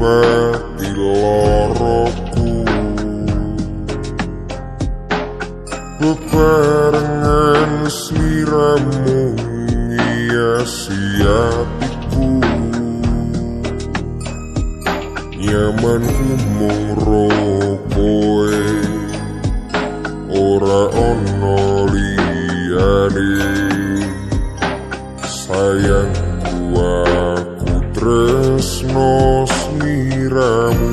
Ngobati loroku. Bebarengan sliramu ngiasi atiku. Nyamanku mung ro kowe, ora ono liyane. Sayangku aku tresno sliramu.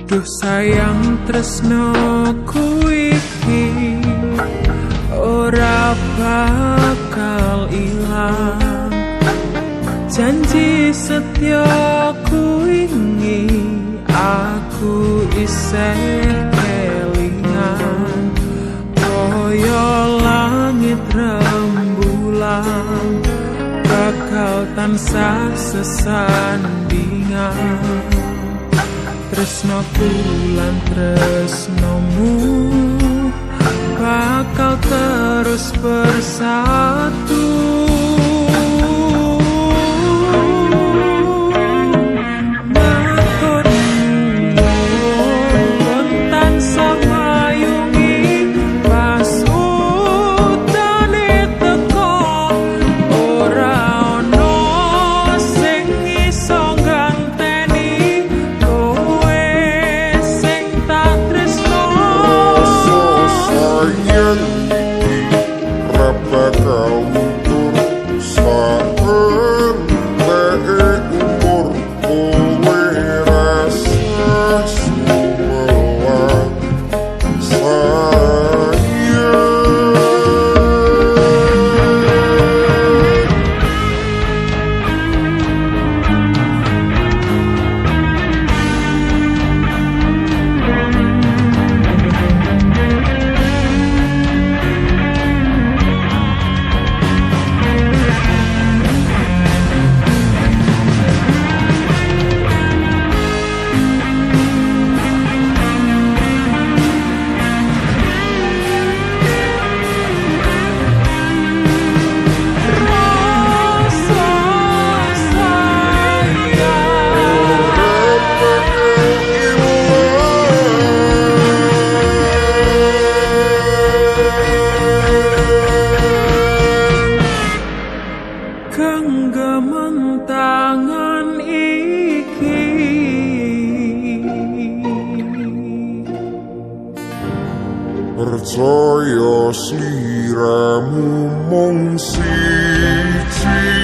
Duh sayang tresnoku iki ora bakal ilang. Janji setyaku wingi aku isih kelingan. Kaya langit rembulan bakal tansah sesandingan. Tresnoku lan tresnomu bakal terus bersatu. Matur nuwun tansah mayungi pas udane teko. Ora ono sing iso ngganteni kowe sing tak tresno. Rasa sayang iki ra bakal luntur saenteke umur. Kowe rasa sumelang sayang. Rasa sayang Ora bakal ilang. Genggaman tangan iki Percaya sliramu mung siji.